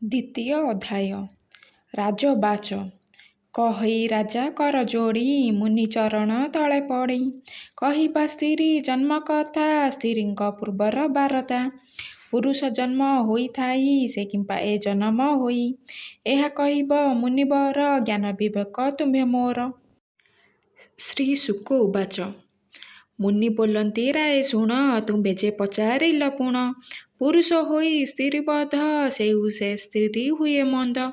ଦ୍ୱିତୀୟ ଅଧ୍ୟାୟ। ରାଜୋବାଚ। କହଇ ରାଜା କରଯୋଡ଼ି ମୁନି ଚରଣ ତଳେ ପଡ଼ି। କହିବା ସ୍ତିରୀ ଜନ୍ମ କଥା ସ୍ତିରୀଙ୍କ ପୂର୍ବର ବାରତା। ପୁରୁଷ ଜନ୍ମ ହୋଇଥାଇ ସେ କିମ୍ପା ଏ ଜନମ ହୋଇ। ଏହା କହିବ ମୁନିବର ଜ୍ଞାନ ବିବେକ ତୁମ୍ଭେ ମୋର। ଶ୍ରୀଶୁକ ଉବାଚ। ମୁନି ବୋଲନ୍ତି ରାୟେ ଶୁଣ ତୁମ୍ଭେ ଯେ ପଚାରିଲ ପୁଣ। ପୁରୁଷ ହୋଇ ସ୍ତିରୀ ବଧ ସେହୁ ସେ ସ୍ତିରୀ ହୁଏ ମନ୍ଦ।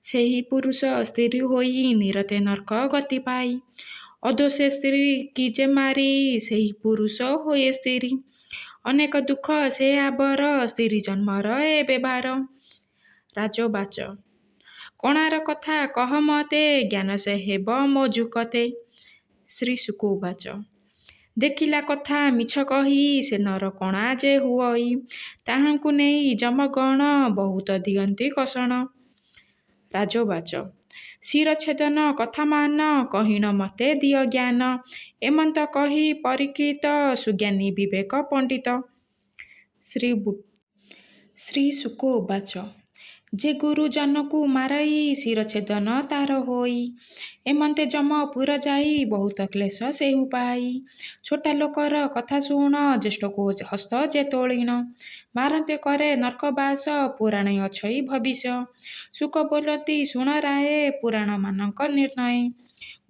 ସେହି ପୁରୁଷ ସ୍ତିରୀ ହୋଇ ନିରତେ ନର୍କ ଗତି ପାଇ। ଅଦୋଷେ ସ୍ତିରୀକି ଯେ ମାରି ସେହି ପୁରୁଷ ହୋଏ ସ୍ତିରୀ। ଅନେକ ଦୁଃଖ ସେ ଆବର ସ୍ତିରୀ ଜନ୍ମର ଏବେ ଭାର। ରାଜୋବାଚ। କଣାର କଥା କହ ମୋତେ ଜ୍ଞାନ ସେ ହେବ ମୋ ଯୁକତେ। ଶ୍ରୀଶୁକ ଉବାଚ। ଦେଖିଲା କଥା ମିଛ କହି ସେ ନର କଣା ଯେ ହୁଅଇ। ତାହାଙ୍କୁ ନେଇ ଯମଗଣ ବହୁତ ଦିଅନ୍ତି କଷଣ। ରାଜୋବାଚ। ଶିରଚ୍ଛେଦନ କଥା ମାନ କହିଣ ମୋତେ ଦିଅ ଜ୍ଞାନ। ଏମନ୍ତ କହି ପରୀକ୍ଷିତ ସୁଜ୍ଞାନୀ ବିବେକ ପଣ୍ଡିତ। ଶ୍ରୀଶୁକ ଉବାଚ। ଯେ ଗୁରୁଜନକୁ ମାରଇ ଶିରଚ୍ଛେଦନ ତାର ହୋଇ। ଏମନ୍ତେ ଯମପୁର ଯାଇ ବହୁତ କ୍ଳେଶ ସେହୁ ପାଇ। ଛୋଟା ଲୋକର କଥା ଶୁଣ ଜ୍ୟେଷ୍ଠକୁ ହସ୍ତ ଯେ ତୋଳିଣ। ମାରନ୍ତେ କରେ ନର୍କବାସ ପୁରାଣେ ଅଛଇ ଭବିଷ୍ୟ। ଶୁକ ବୋଲନ୍ତି ଶୁଣ ରାୟେ ପୁରାଣମାନଙ୍କ ନିର୍ଣ୍ଣୟେ।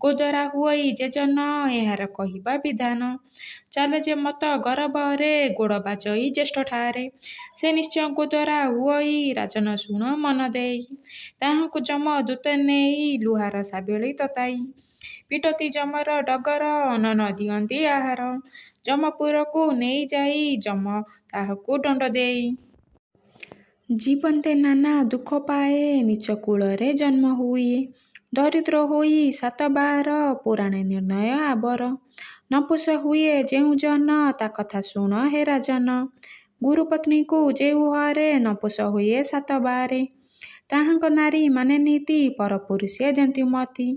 ଗୋଦରା ହୁଅଇ ଯେ ଜନ ଏହାର କହିବା ବିଧାନ। ଚାଲେ ଯେ ମତ୍ତ ଗରବରେ ଗୋଡ଼ ବାଜଇ ଜ୍ୟେଷ୍ଠଠାରେ। ସେ ନିଶ୍ଚୟ ଗୋଦରା ହୁଅଇ ରାଜନ ଶୁଣ ମନ ଦେଇ। ତାହାଙ୍କୁ ଯମ ଦୂତେ ନେଇ ଲୁହାର ଶାବିଳି ତତାଇ। ପିଟନ୍ତି ଯମର ଡଗର ଅନ୍ନ ନ ଦିଅନ୍ତି ଆହାର। ଯମପୁରକୁ ନେଇ ଯାଇ ଯମ ତାହାକୁ ଦଣ୍ଡ ଦେଇ। ଜୀବନ୍ତେ ନାନା ଦୁଃଖ ପାଏ ନୀଚ କୁଳରେ ଜନ୍ମ ହୁଏ। ଦରିଦ୍ର ହୋଇ ସାତବାର ପୁରାଣେ ନିର୍ଣ୍ଣୟ ଆବର। ନପୁଂସ ହୁଏ ଯେଉଁ ଜନ ତା କଥା ଶୁଣ ହେ ରାଜନ। ଗୁରୁପତ୍ନୀକୁ ଯେହୁ ହରେ ନପୁଂସ ହୁଏ ସାତବାରେ। ତାହାଙ୍କ ନାରୀ ମାନେ ନୀତି ପରପୁରୁଷେ ଦ୍ୟନ୍ତି ମତି।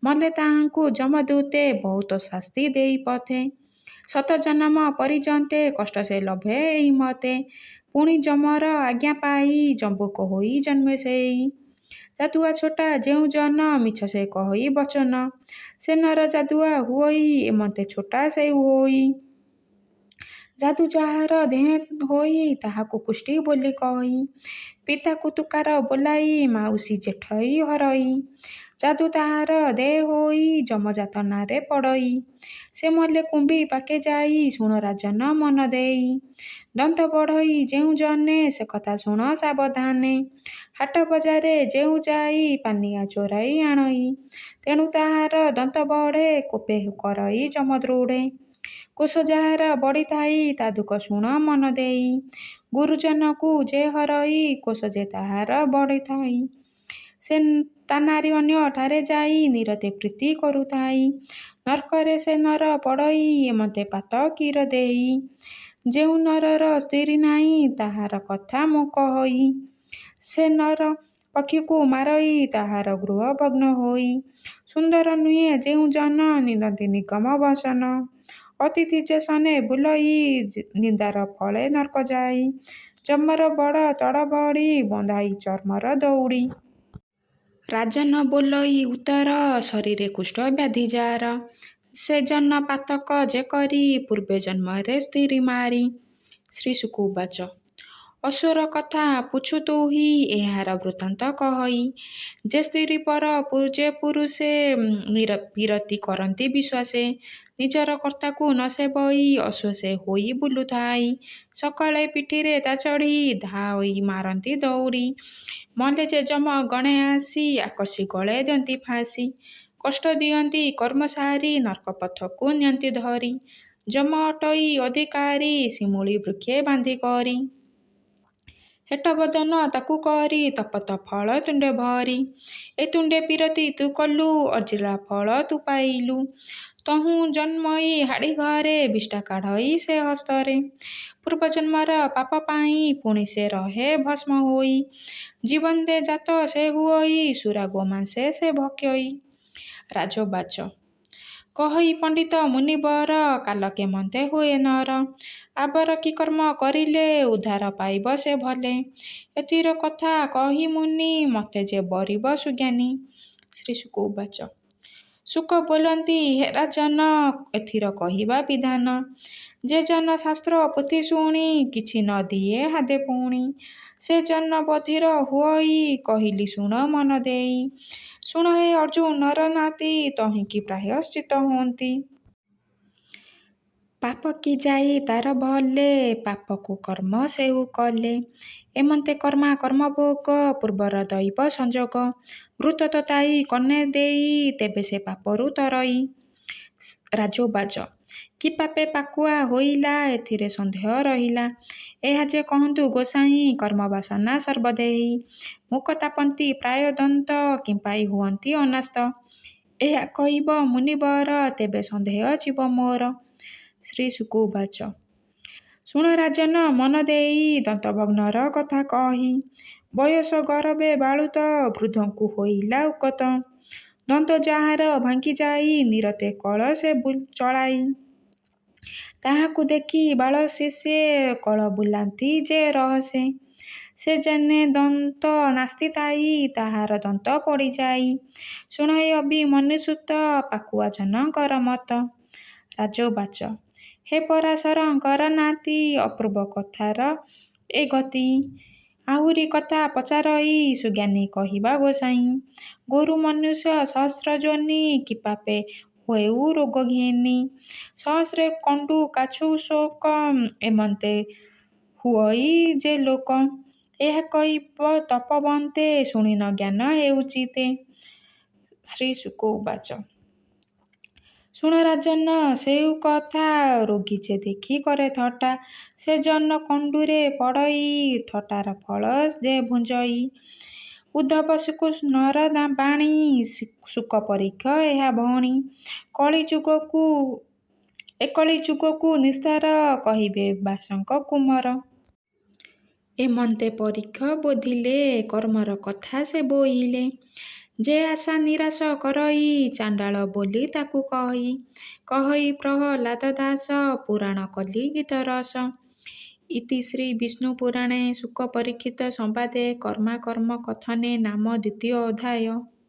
ମଲେ ତାହାଙ୍କୁ ଯମଦୂତେ ବହୁତ ଶାସ୍ତି ଦେଇ ପଥେ। ଶତ ଜନମ ପରିଯନ୍ତେ କଷ୍ଟ ସେ ଲଭେ ଏହିମତେ। ପୁଣି ଯମର ଆଜ୍ଞା ପାଇ ଜମ୍ବୁକ ହୋଇ ଜନ୍ମେ ସେଇ। ଯାଦୁଆ ଛୋଟା ଯେଉଁ ଜନ ମିଛ ସେ କହଇ ବଚନ। ସେ ନର ଯାଦୁଆ ହୁଅଇ ଏମନ୍ତେ ଛୋଟା ସେହୁ ହୋଇ। ଯାଦୁ ଯାହାର ଦେହେ ହୋଇ ତାହାକୁ କୁଷ୍ଠୀ ବୋଲି କହଇ। ପିତାକୁ ତୁକାର ବୋଲାଇ ମାଉସୀ ଜେଠଇ ହରଇ। ଯାଦୁ ତାହାର ଦେହେ ହୋଇ ଯମ ଯାତନାରେ ପଡ଼ଇ। ସେ ମଲେ କୁମ୍ଭୀପାକେ ଯାଇ ଶୁଣ ରାଜନ ମନ ଦେଇ। ଦନ୍ତ ବଢ଼ଇ ଯେଉଁ ଜନେ ସେ କଥା ଶୁଣ ସାବଧାନେ। ହାଟ ବଜାରେ ଯେହୁ ଯାଇ ପାନିଆ ଚୋରାଇ ଆଣଇ। ତେଣୁ ତାହାର ଦନ୍ତ ବଢ଼େ କୋପେ କରଇ ଯମ ଦୃଢ଼େ। କୋଷ ଯାହାର ବଢ଼ିଥାଇ ତା ଦୁଃଖ ଶୁଣ ମନ ଦେଇ। ଗୁରୁଜନକୁ ଯେ ହରଇ କୋଷ ଯେ ତାହାର ବଢ଼ିଥାଇ। ସେ ତା ନାରୀ ଅନ୍ୟଠାରେ ଯାଇ ନିରତେ ପ୍ରୀତି କରୁଥାଇ। ନର୍କରେ ସେ ନର ପଡ଼ଇ ଏମନ୍ତେ ପାତକୀର ଦେହୀ। ଯେଉଁ ନରର ସ୍ତିରୀ ନାହିଁ ତାହାର କଥା ମୁଁ କହଇ। ସେ ନର ପକ୍ଷୀକୁ ମାରଇ ତାହାର ଗୃହ ଭଗ୍ନ ହୋଇ। ସୁନ୍ଦର ନୁହେ ଯେଉଁ ଜନ ନିନ୍ଦନ୍ତି ନିଗମ ବଚନ। ଅତିଥି ଯେ ସନେ ବୁଲଇ ନିନ୍ଦାର ଫଳେ ନର୍କ ଯାଇ। ଯମର ବଡ଼ ତଡ଼ବଡ଼ି ବନ୍ଧାଇ ଚର୍ମର ଦଉଡ଼ି। ରାଜନ ବୋଲଇ ଉତ୍ତର ଶରୀରେ କୁଷ୍ଠ ବ୍ୟାଧି ଯାର। ସେ ଜନ ପାତକ ଯେ କରି ପୂର୍ବେ ଜନ୍ମରେ ସ୍ତିରୀ ମାରି। ଶ୍ରୀଶୁକ ଉବାଚ। ଅଶ୍ୱର କଥା ପୁଛୁ ତୁହି ଏହାର ବୃତ୍ତାନ୍ତ କହଇ। ଯେ ସ୍ତିରୀ ପର ଯେ ପୁରୁଷେ ପୀରତି କରନ୍ତି ବିଶ୍ୱାସେ। ନିଜର କର୍ତ୍ତାକୁ ନ ସେବଇ ଅଶ୍ୱ ସେ ହୋଇ ବୁଲୁଥାଇ। ସକାଳେ ପିଠିରେ ତା ଚଢ଼ି ଧାଅଇ ମାରନ୍ତି ଦଉଡ଼ି। ମଲେ ଯେ ଯମ ଗଣେ ଆସି ଆକର୍ଷି ଗଳେ ଦ୍ୟନ୍ତି ଫାଶି। କଷ୍ଟ ଦିଅନ୍ତି କର୍ମ ସାରି ନର୍କ ପଥକୁ ନିଅନ୍ତି ଧରି। ଯମ ଅଟଇ ଅଧିକାରୀ ଶିମୁଳି ବୃକ୍ଷେ ବାନ୍ଧି କରି। ହେଟ ବଦନ ତାକୁ କରି ତପତ ଫଳ ତୁଣ୍ଡେ ଭରି। ଏ ତୁଣ୍ଡେ ପୀରତି ତୁ କଲୁ ଅର୍ଜିଲା ଫଳ ତୁ ପାଇଲୁ। ତହୁଁ ଜନ୍ମଇ ହାଡ଼ି ଘରେ ବିଷ୍ଠା କାଢ଼ଇ ସେ ହସ୍ତରେ। ପୂର୍ବଜନ୍ମର ପାପ ପାଇଁ ପୁଣି ସେ ରହେ ଭସ୍ମ ହୋଇ। ଜୀବନ୍ତେ ଜାତ ସେ ହୁଅଇ ସୁରା ଗୋମାଂସେ ସେ ଭକ୍ଷଇ। ରାଜୋବାଚ। କହଇ ପଣ୍ଡିତ ମୁନିବର, କାଲ କେମନ୍ତେ ହୁଏ ନର। ଆବର କି କର୍ମ କରିଲେ ଉଦ୍ଧାର ପାଇବ ସେ ଭଲେ। ଏଥିର କଥା କହି ମୁନି ମତେ ଯେ ବରିବ ସୁଜ୍ଞାନୀ। ଶ୍ରୀଶୁକ ଉବାଚ। ଶୁକ ବୋଲନ୍ତି ହେ ରାଜନ, ଏଥିର କହିବା ବିଧାନ। ଯେ ଜନ ଶାସ୍ତ୍ର ପୋଥି ଶୁଣି କିଛି ନ ଦିଏ ହାଦେ ପୁଣି, ସେ ଜନ ବଧିର ହୁଅଇ କହିଲି ଶୁଣ ମନ ଦେଇ। ଶୁଣ ହେ ଅର୍ଜୁନର ନାତି, ତହିଁକି ପ୍ରାୟଶ୍ଚିତ୍ତ ହୋନ୍ତି। ପାପ କି ଯାଇ ତାର ଭଲେ, ପାପକୁ କର୍ମ ସେହୁ କଲେ। ଏମନ୍ତେ କର୍ମା କର୍ମ ଭୋଗ, ପୂର୍ବର ଦୈବ ସଂଯୋଗ। ଘୃତ ତତାଇ କର୍ଣ୍ଣେ ଦେଇ, ତେବେ ସେ ପାପରୁ ତରଇ। ରାଜୋବାଚ। କି ପାପେ ପାକୁଆ ହୋଇଲା, ଏଥିରେ ସନ୍ଦେହ ରହିଲା। ଏହା ଯେ କହନ୍ତୁ ଗୋସାଇଁ, କର୍ମ ବାସନା ସର୍ବଦେହୀ। ମୂକ ତାପନ୍ତି ପ୍ରାୟ ଦନ୍ତ, କିମ୍ପାଇ ହୁଅନ୍ତି ଅନାସ୍ତ। ଏହା କହିବ ମୁନିବର, ତେବେ ସନ୍ଦେହ ଯିବ ମୋର। ଶ୍ରୀଶୁକ ଉବାଚ। ଶୁଣ ରାଜନ ମନ ଦେଇ, ଦନ୍ତଭଗ୍ନର କଥା କହି। ବୟସ ଗରବେ ବାଳୁତ, ବୃଦ୍ଧଙ୍କୁ ହୋଇଲା ଉକତ। ଦନ୍ତ ଯାହାର ଭାଙ୍ଗିଯାଇ, ନିରତେ କଳ ସେ ଚଳାଇ। ତାହାଙ୍କୁ ଦେଖି ବାଳ ଶିଷ୍ୟେ, କଳ ବୁଲାନ୍ତି ଯେ ରହସେ। ସେ ଯେହ୍ନେ ଦନ୍ତ ନାସ୍ତି ତାଇ, ତାହାର ଦନ୍ତ ପୋଡ଼ିଯାଇ। ଶୁଣ ହେ ଅଭିମନ୍ୟୁସୁତ, ପାକୁଆ ଜନଙ୍କର ମତ। ରାଜୋବାଚ। ହେ ପରାଶରଙ୍କର ନାତି, ଅପୂର୍ବ କଥାର ଏ ଗତି। ଆହୁରି କଥା ପଚାରଇ ସୁଜ୍ଞାନୀ କହିବା ଗୋସାଇଁ। ଗୋରୁ ମନୁଷ୍ୟ ସହସ୍ର ଯୋନି, କି ପାପେ ହେଉ ରୋଗ ଘେନି। ସହସ୍ରେ କଣ୍ଡୁ କାଛୁ ଶୋକ, ଏମନ୍ତେ ହୁଅଇ ଯେ ଲୋକ। ଏହା କହିବ ତପୋବନ୍ତେ, ଶୁଣିଣ ଜ୍ଞାନ ହେଉଚିତେ। ଶ୍ରୀଶୁକ ଉବାଚ। ଶୁଣ ରାଜନ ସେହୁ କଥା, ରୋଗୀ ଯେ ଦେଖି କରେ ଥଟ୍ଟା। ସେ ଜନ କଣ୍ଡୁରେ ପଡ଼ଇ, ଥଟ୍ଟାର ଫଳ ଯେ ଭୁଞ୍ଜଇ। ଉଦ୍ଧବ ଶ୍ରୀକୃଷ୍ଣର ବାଣୀ, ଶୁକ ପରୀକ୍ଷ ଏହା ଭଣି। ଏ କଳିଯୁଗକୁ ନିସ୍ତାର କହିବେ ବ୍ୟାସଙ୍କ କୁମର। ଏମନ୍ତେ ପରୀକ୍ଷ ବୋଧିଲେ, କର୍ମର କଥା ସେ ବୋଇଲେ। ଯେ ଆଶା ନିରାଶ କରଇ, ଚାଣ୍ଡାଳ ବୋଲି ତାକୁ କହଇ। କହଇ ପ୍ରହ୍ଲାଦ ଦାସ, ପୁରାଣ କଲି ଗୀତ ରସ। ଇତି ଶ୍ରୀ ବିଷ୍ଣୁପୁରାଣେ ଶୁକ ପରୀକ୍ଷିତ ସମ୍ବାଦେ କର୍ମାକର୍ମ କଥନେ ନାମ ଦ୍ୱିତୀୟୋ ଅଧ୍ୟାୟ।